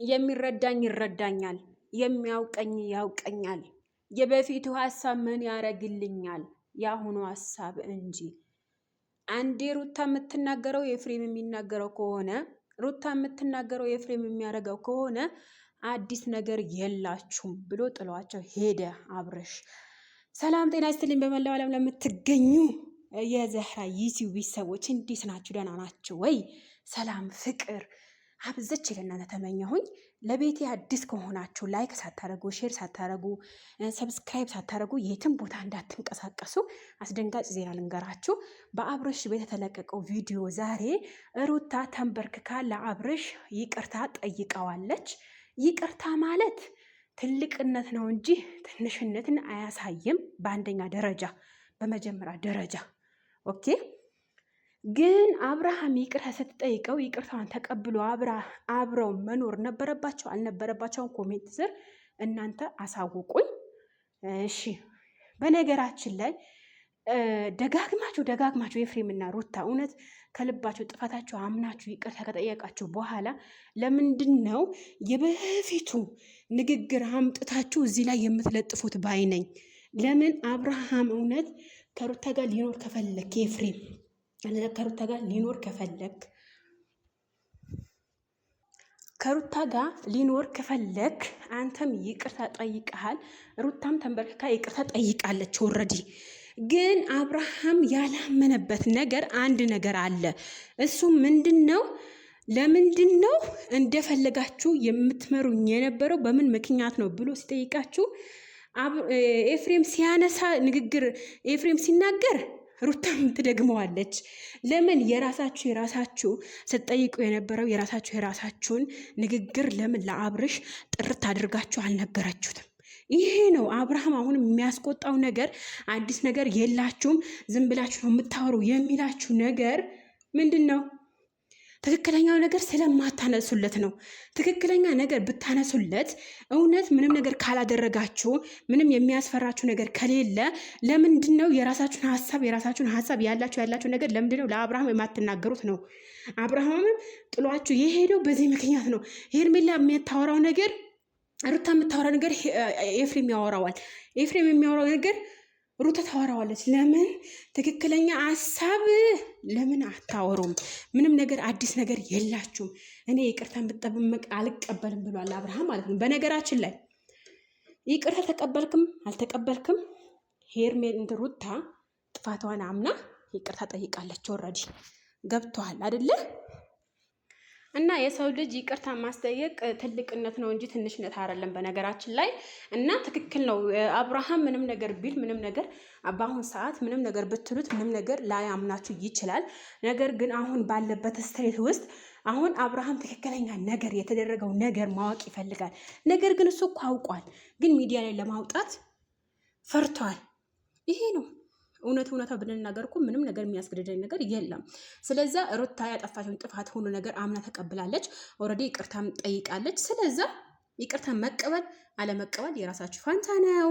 የሚረዳኝ ይረዳኛል፣ የሚያውቀኝ ያውቀኛል። የበፊቱ ሀሳብ ምን ያረግልኛል? የአሁኑ ሀሳብ እንጂ። አንዴ ሩታ የምትናገረው ኤፍሬም የሚናገረው ከሆነ፣ ሩታ የምትናገረው ኤፍሬም የሚያደርገው ከሆነ አዲስ ነገር የላችሁም ብሎ ጥሏቸው ሄደ አብርሽ። ሰላም ጤና ይስጥልኝ በመላው ዓለም ለምትገኙ የዘህራ ዩቲዩብ ቤተሰቦች እንዴት ናችሁ? ደህና ናችሁ ወይ? ሰላም ፍቅር አብዝቼ ለእናንተ ተመኘሁኝ። ለቤቴ አዲስ ከሆናችሁ like ሳታረጉ፣ share ሳታረጉ፣ subscribe ሳታረጉ የትም ቦታ እንዳትንቀሳቀሱ። አስደንጋጭ ዜና ልንገራችሁ። በአብርሽ ቤት የተለቀቀው ቪዲዮ ዛሬ ሩታ ተንበርክካ ለአብርሽ ይቅርታ ጠይቀዋለች። ይቅርታ ማለት ትልቅነት ነው እንጂ ትንሽነትን አያሳይም። በአንደኛ ደረጃ በመጀመሪያ ደረጃ okay። ግን አብርሃም ይቅርታ ስትጠይቀው ይቅርታዋን ተቀብሎ አብረው መኖር ነበረባቸው አልነበረባቸውም? comment ስር እናንተ አሳውቁኝ። እሺ፣ በነገራችን ላይ ደጋግማችሁ ደጋግማችሁ ኤፍሬምና ሩታ እውነት ከልባችሁ ጥፋታችሁ አምናችሁ ይቅርታ ከጠየቃችሁ በኋላ ለምንድን ነው የበፊቱ ንግግር አምጥታችሁ እዚህ ላይ የምትለጥፉት ባይ ነኝ። ለምን አብርሃም እውነት ከሩታ ጋር ሊኖር ከፈለክ፣ ኤፍሬም ከሩታ ጋር ሊኖር ከፈለክ ከሩታ ጋር ሊኖር ከፈለክ አንተም ይቅርታ ጠይቀሃል፣ ሩታም ተንበርክካ ይቅርታ ጠይቃለች። already ግን አብርሃም ያላመነበት ነገር አንድ ነገር አለ። እሱ ምንድን ነው? ለምንድን ነው እንደፈለጋችሁ የምትመሩኝ የነበረው በምን ምክንያት ነው ብሎ ሲጠይቃችሁ ኤፍሬም ሲያነሳ ንግግር ኤፍሬም ሲናገር ሩታም ትደግመዋለች። ለምን የራሳችሁ የራሳችሁ ስትጠይቁ የነበረው የራሳችሁ የራሳችሁን ንግግር ለምን ለአብርሽ ጥርት አድርጋችሁ አልነገራችሁትም? ይሄ ነው አብርሃም አሁን የሚያስቆጣው ነገር። አዲስ ነገር የላችሁም፣ ዝም ብላችሁ ነው የምታወሩ የሚላችሁ ነገር ምንድን ነው? ትክክለኛው ነገር ስለማታነሱለት ነው። ትክክለኛ ነገር ብታነሱለት እውነት ምንም ነገር ካላደረጋችሁ፣ ምንም የሚያስፈራችሁ ነገር ከሌለ ለምንድን ነው የራሳችሁን ሀሳብ የራሳችሁን ሀሳብ ያላችሁ ያላችሁ ነገር ለምንድን ነው ለአብርሃም የማትናገሩት ነው? አብርሃምም ጥሏችሁ የሄደው በዚህ ምክንያት ነው። ሄርሜላ የምታወራው ነገር፣ ሩታ የምታወራው ነገር ኤፍሬም ያወራዋል። ኤፍሬም የሚያወራው ነገር ሩታ ታወራዋለች። ለምን ትክክለኛ ሀሳብ ለምን አታወሩም? ምንም ነገር አዲስ ነገር የላችሁም። እኔ ይቅርታ ብጠብቅ አልቀበልም ብሏል አብርሃም ማለት ነው። በነገራችን ላይ ይቅርታ ተቀበልክም አልተቀበልክም ሄርሜን ሩታ ጥፋቷን አምና ይቅርታ ጠይቃለች። already ገብቶሃል አይደለ? እና የሰው ልጅ ይቅርታ ማስጠየቅ ትልቅነት ነው እንጂ ትንሽነት አይደለም። በነገራችን ላይ እና ትክክል ነው አብርሃም ምንም ነገር ቢል፣ ምንም ነገር በአሁን ሰዓት ምንም ነገር ብትሉት ምንም ነገር ላያምናችሁ ይችላል። ነገር ግን አሁን ባለበት stress ውስጥ አሁን አብርሃም ትክክለኛ ነገር የተደረገው ነገር ማወቅ ይፈልጋል። ነገር ግን እሱ እኮ አውቋል፣ ግን ሚዲያ ላይ ለማውጣት ፈርቷል። ይሄ ነው እውነት። እውነታ ብንናገር እኮ ምንም ነገር የሚያስገድደኝ ነገር የለም። ስለዛ ሩታ ያጠፋቸውን ጥፋት ሁሉ ነገር አምና ተቀብላለች። already ይቅርታም ጠይቃለች። ስለዛ ይቅርታ መቀበል አለመቀበል የራሳችሁ ፋንታ ነው።